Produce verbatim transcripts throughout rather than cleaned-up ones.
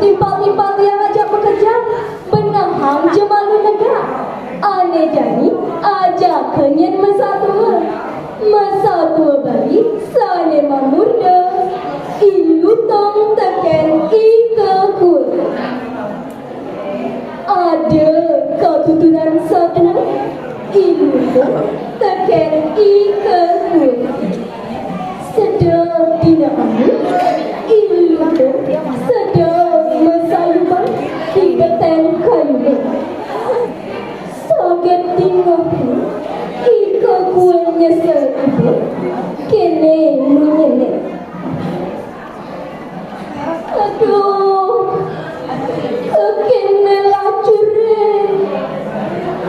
Timpal-timpal tiang ajak makejang, benehang ja malu negak. Ané jani, ajaka nyén masatua. Masatua Bali sané mamurda, I Lutung tekén I Kekua. Ada katuturan satua, I Lutung tekén I Kekua. Sedeng dina anu, I Lutung sedeng masayuban di beteng kayuné. Saget dingehna, I Kekua nyesel iba, kéné munyiné. Aduh, kekéné lacuré.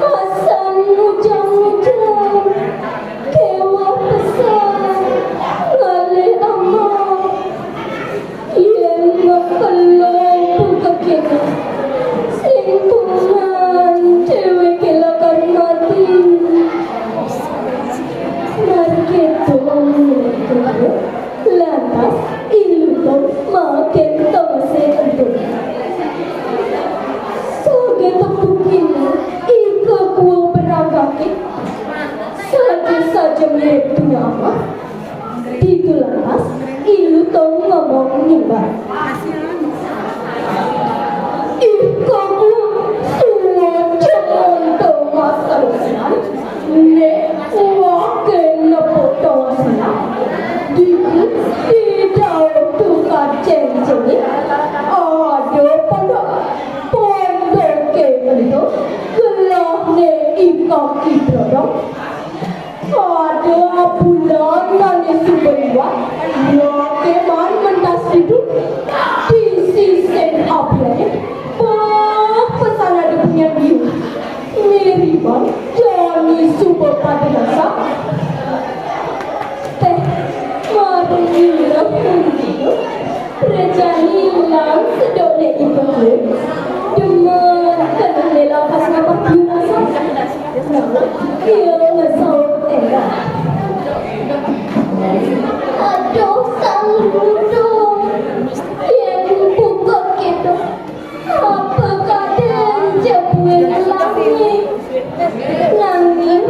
Asan ngujang-ngujang, kéweh pesan ngalih amat. Yén makelo buka kéné, sing pungan déwéké lakar mati. Mara kéto munyiné, lantas I Lutung makin tongosé ento. Saget tepuk kéné, I Kekua beragaké. Saja-saja mirib tuna amah. Ditu lantas, I Lutung ngomong nimbak. Ih, Kekua, suba ja monto masalusan. Né, waké nepuk tongosé. Ditu, di dauh tukad céngcéngé, ada pondok. Pondoké ento, gelahné I Kaki Brodong. Ada bulan ané suba liwat, waké maan mentas ditu, di sisin abiané, bah, pesan ada punyan biu. Miriban jani suba pada nasak. Téh, mara nyileh punyiné, prajani lan sedokné I Kekua. Demen kenéné lakas ngapah biu nasak. Ia ngesaut éndah. Aduh, Sang Lutung, yén buka kéto, apa kadén ja buin ngelangit. Nanging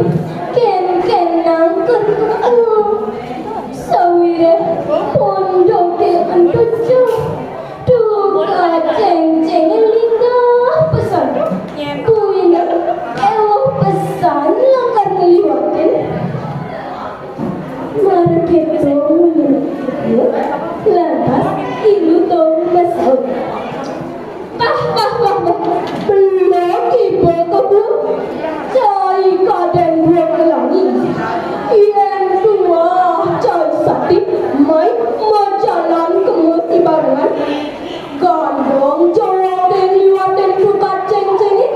kénkénang ker Kekua. Sawiréh pondoké ento jauh. Tukad céngcéngé linggah pesan. Buina éweh pesan lakar ngliwatin. Mara kéto munyiné, lantas I Lutung masaut. Pah, pah, pah, pah. Belog iba ka gua. Cai kadén buin ngelangit. Yén tuah cai sakti, mai majalan kema sibarengan. Gandong ja waké ngliwatin tukad céngcéngé.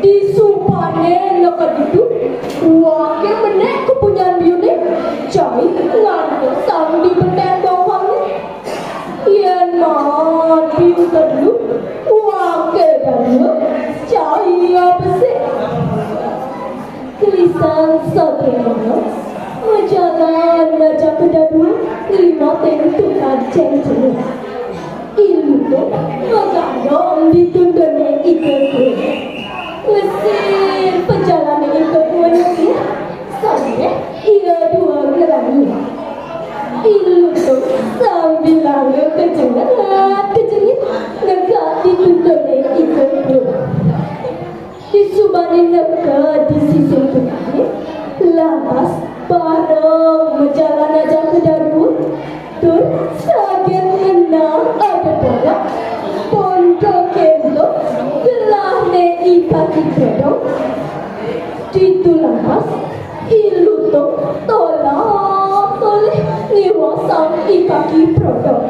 Disubané neked ditu, waké menék ka punyan biuné, cai ngantosang di beteng bongkongné. Yén maan biu telu, waké dadua, cai abesik. Gelisang satua éndah, majalan ngajak kadadua ngliwatin tukad céngcéngé. I Lutung magandong di tuntunné I Kekua. Ngesir pajalané I Kekua nyetir, sawiréh ia dua ngelangit. I Lutung sambilanga kajengit-kajengit negak di tuntunné I Kekua. Disubané neked di sisin tukadé, lantas bareng majalan ajak kadadua, tur saget ngenang ada pondok, pondoké ento gelahné I Kaki Brodong. Ditu lantas, I Lutung tolih-tolih ngiwasang I Kaki Brodong.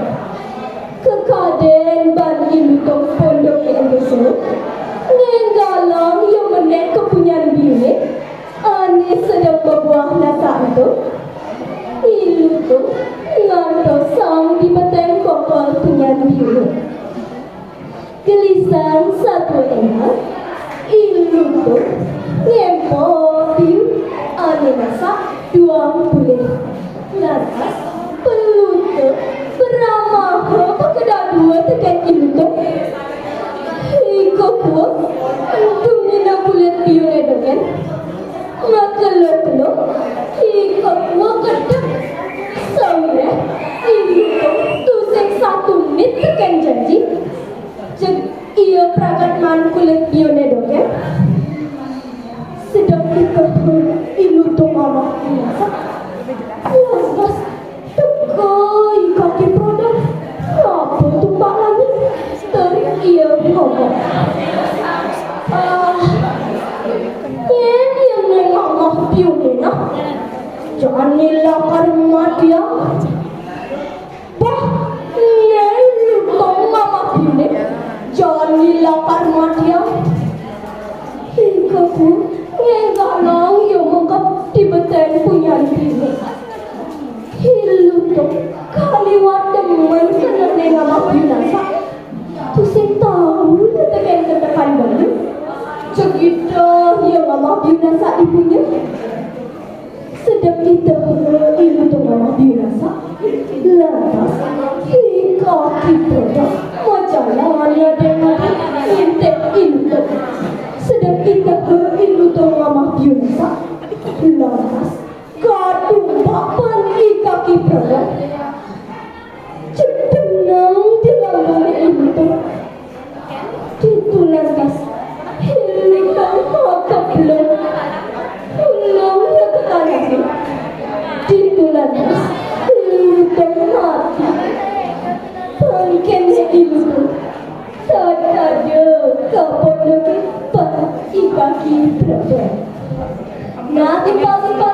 Kakadén ban I Lutung pondoké ento suud, ngénggalang ia menék ka punyan biuné, ané sedeng mabuah nasak ento. I Lutung ngantosang di beteng kokol punyan biuné. Gelisang satua éndah, I Lutung ngempoh biu ané nasak duang bulih. Lantas, Pelutung beramaha ka kadadua tekén I Kulit biune dogén. Sedeng I Lutung ngamah biu nasak, lantas teka I Kaki Prodong, napa tumpak langit, tur ia ngomong, "Ah, nyén ia ngamah biuné nah, jani lakar matiang." Bah, nyén I Lutung ngamah biuné, jani lakar matiang. Hingga pun nyén galang ia mengkep di betén punyan biuné. I Lutung kaliwat demen senengné ngamah biu nasak. Tusing tau tetekan-tetekan balu. Cegitah ia ngamah biu nasak di punyan. Sedek iteh I Lutung ngamah biu nasak, lantas I Kaki Prodong majalan ngadeng-ngadeng ngintip I Lutung. Sedek iteh I Lutung ngamah biu nasak, lantas katumpak pan I Kaki Prodong. Cedenang di lambungné I Lutung. Ditu lantas I Lutung kakeblung. Ulung ia ka tanahé. Ditu lantas I Lutung mati. Bangkéné I Lutung tatada ka pondoké pan I Kaki Prodong. Nah, timpal-timpal